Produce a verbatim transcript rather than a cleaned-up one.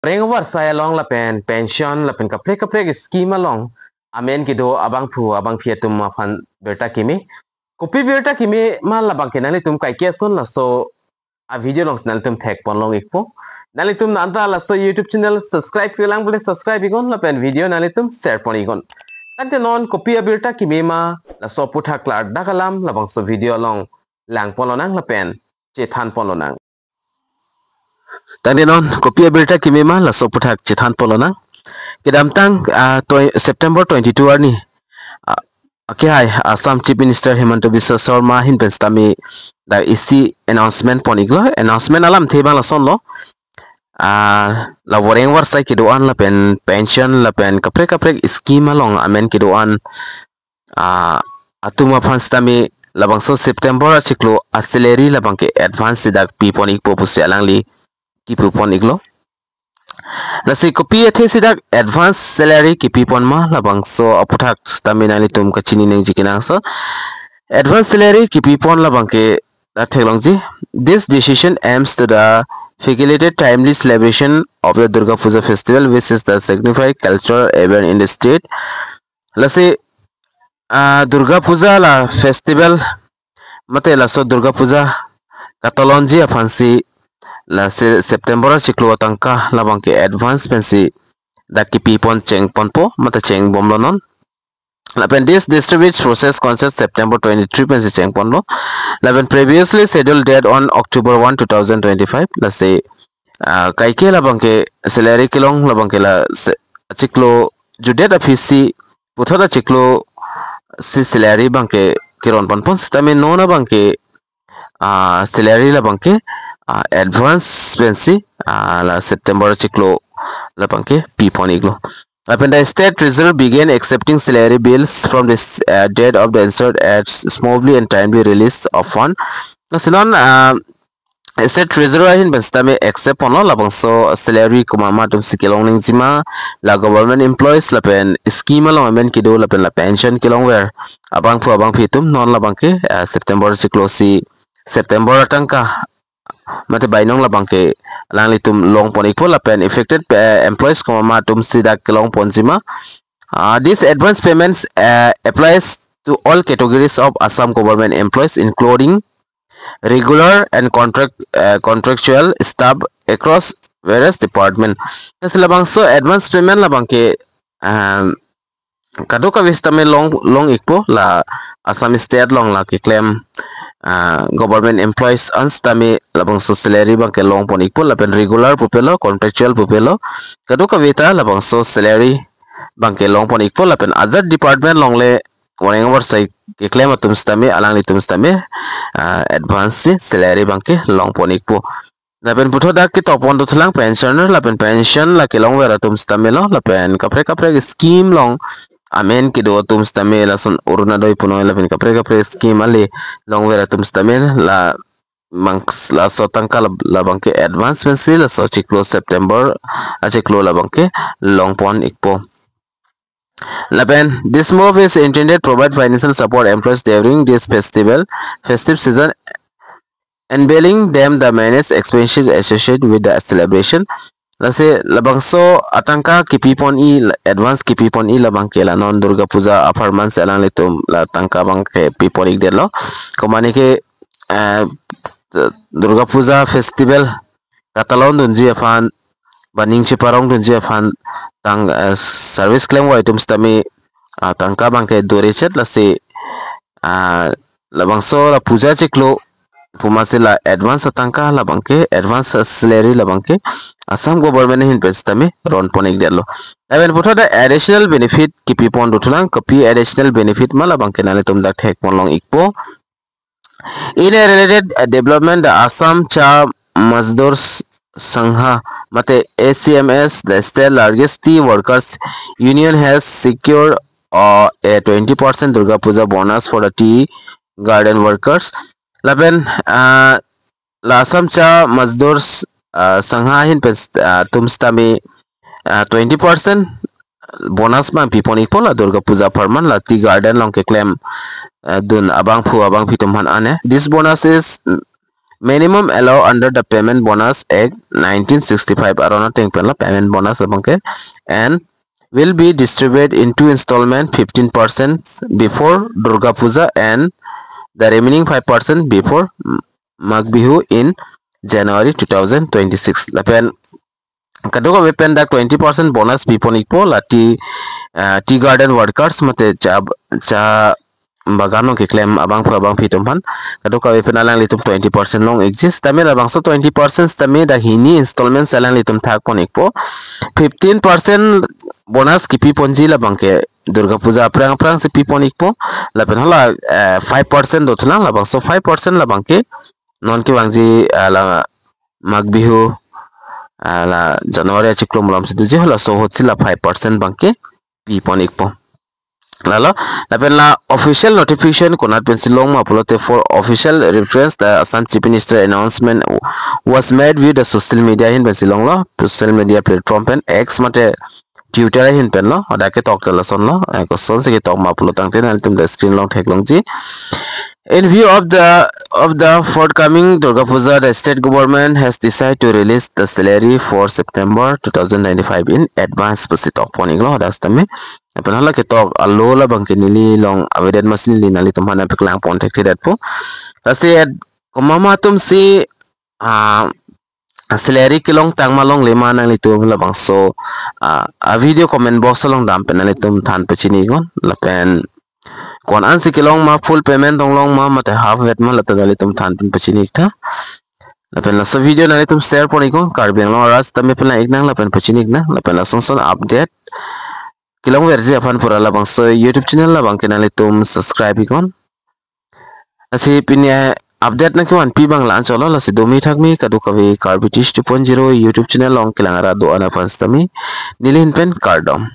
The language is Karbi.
reng avarsai along lapen pension lapen kaprek kaprek scheme along amen kedo abangphu abangphi atum aphan birta kimi. Kopi birta kimi ma labangke nanglitum kaike ason laso a video alongsi nanglitum thekpon long ikpo. Nanglitum nanta laso YouTube channel subscribe kelang pule subscribe iknon lapen video nanglitum share pon iknon. Tangte non kopi abirta kimi ma laso aphuthak klardak alam labangso video along langpon lonang lapen chethanpon lonang. Tangte non kopi abirta kimi ma laso aphuthak chethanpon lonang. Kedamtang ah, twe- September twenty-two arni ah, akehai Assam Chief Minister Himanta Biswa Sarma ahin pen sitame dak isi announcement pon iklo. Announcement alamthe abang lasonlo. Ah, la voreng varsai kedo-an lapen pension lapen kaprek kaprek scheme along amen kedo-an ah, atum aphan sitame labangso September achiklo a salary labangke advance si dak pipon ikpo pusi alangli kipupon iklo. Lasi kopi athe si dak advance salary kipipon ma labangso aphuthak sitame nanglitum kachini nangji kenangso. Advance salary kipipon labangke dak theklongji. This decision aims to the facilitate timely celebration of the Durga Puja festival, which is the significant cultural event in the state. Lasi ah, Durga Puja la festival mate laso Durga Puja katalonji aphansi la se- September achiklo atangka labangke advance pensi dak kipipon chengponpo mate chengbomlo non. Lapen this distribution process concerned September twenty-three pensi chengponlo. Lapen previously scheduled date on October one, two thousand twenty-five. Lasi ah, kaike labangke salary kelong labangke la se- achiklo judet aphisi puthot achiklo si salary abangke keron ponpon sitame non abangke ah, salary labangke ah, advance pensi ah, la September achiklo labangke pipon iklo. Lapen the state treasurer began accepting salary bills from the s- uh, date of the insured at smoothly and timely release of fund. Lasi non ah, state treasurer ahin pen sitame accept ponlo labangso salary komat atum si kelong nangjima, la government employees lapen scheme along amen kedo lapen la pension kelongver abangphu abangphi atum non labangke ah, September achiklo si September atangka mate bainong labangke alanglitum longpon ikpo lapen affected eh, employees komat atum si dak kelongponjima. Uh, this advance payments uh, applies to all categories of Assam government employees, including regular and contract uh, contractual staff across various department. Lasi labangso advance payment labangke um, kadokave sitame long long ikpo la Assam state along la keklem ah, government employees an sitame labangso salary abangke longpon ikpo lapen regular pupelo, contractual pupelo, kadokave ta labangso salary abangke longpon ikpo lapen ajat department along le voreng avarsai keklem atum sitame alanglitum sitame ah, advance si salary abangke longpon ikpo. Lapen puthot dak ketokpon dothulang pensioner lapen pension la kelongver atum sitamelo lapen kaprek kaprek scheme along amen kedo atum sitame lason Orunodoi punoi lapen kaprek kaprek scheme ale longver atum sitame la mangs laso atangka la- labangke advance pensi laso achiklo September achiklo labangke longpon ikpo. Lapen this move is intended to provide financial support employees during this festival, festive season, enabling them the manage expenses associated with the celebration. Lasi labangso atangka kipipon i, advance kipipon i labangke la non Durga Puja apharman si alanglitum la tangka abangke pipon ikdetlo. Komatne ke eh, Durga Puja festival katalon dunji aphan ba ning cheparong dunji aphan tang eh, service klemvoi atum sitame ah, tangka abangke dore chet lasi ah, labangso la puja chiklo puma si la advance atangka labangke advance salary labangke Assam government ahin pen sitame ronpon ikdetlo. Lapen puthot additional benefit kipipon dothulang, kopi additional benefit ma labangke nanglitum dak thekpon long ikpo. In a related uh, development, the Assam Cha Mazdoor S- Sangha, mate A C M S, the state largest tea workers union, has secured uh, a twenty percent Durga Puja bonus for the tea garden workers. Lapen uh, la Assam Cha Mazdoor S- uh, Sangha ahin pen uh, atum sitame uh, twenty percent bonus abang pipon ikpo la Durga Puja apharman la tea garden along keklem uh, dun abangphu abangphi atum aphan ane. This bonus is mm, minimum allowed under the Payment Bonus Act nineteen sixty-five aron ateng pen lo payment bonus abang ke, and will be distributed into installment, fifteen percent before Durga Puja and the remaining five percent before Magh Bihu in January two thousand twenty-six. Lapen kadokave pen dak twenty percent bonus pipon ikpo la tea, uh, tea garden workers mate cha, cha bagan along keklem abangphu abangpi atum aphan. Kadokave pen alanglitum twenty percent long ikji, tame labangso twenty percent tame dak hini installment alanglitum thakpon ikpo. Fifteen percent bonus kipiponji labang ke Durga Puja aphrang aphrang si pipon ikpo. Lapen hala, eh, five percent dothulang, labangso five percent labang ke non kevangji, ah, la Magh Bihu, ah, la January achiklo malom si doji, halaso ahut si la five percent abang ke pipon ikpo. Lalo, lapen la official notification konat pensi long ma pulote, for official reference, the Assam Chief Minister announcement was made with the social media ahin pensi longlo, social media platform pen X mate Twitter ahin pen lo, hadak ketok ta lason lo, eh, kosonsi ketok ma pulo tangte nanglitum dak screen along theklongji. In view of the, of the forthcoming Durga Puja, the state government has decided to release the salary for September two thousand twenty-five in advance pusi tokpon iklo hadak tame. Lapen hala ketok alo labang ke neli along avedet masi neli nanglitum aphan paklangpon thekthedetpo. Lasi at komat ma atum si, ah, salary kelong tang ma longle ma nanglitum labangso, ah, a video comment box along dam pen nanglitum than pachini iknon. Lapen ko-an si kelong ma, full payment dong long ma mate half vet ma, lata nanglitum than pen pachini iktha. Lapen laso video nanglitum share pon iknon, Karbi Anglong arat tame plang iknang lapen pachini iknang. Lapen lason son update kelongverji aphan pura labangso YouTube channel abang ke nanglitum subscribe iknon. Lasi pini update nangkevanpi abang la-anchot lo, lasi domi thakmi kadokave Karbi Tish two point zero YouTube channel along kelang arat do-an aphan sitame neli ahin pen kardom.